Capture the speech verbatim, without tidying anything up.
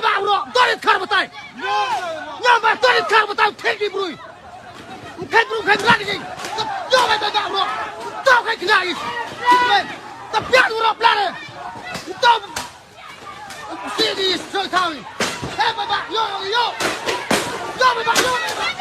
Ba bro, to rit khar batai. Ïa ba to rit khar batai, thik di brui. Khar brui, khar rat di. Yo ba ba bro. To khar kena di. To pian bro plan. To si di so tau. He ba ba yo yo. Yo ba ba yo.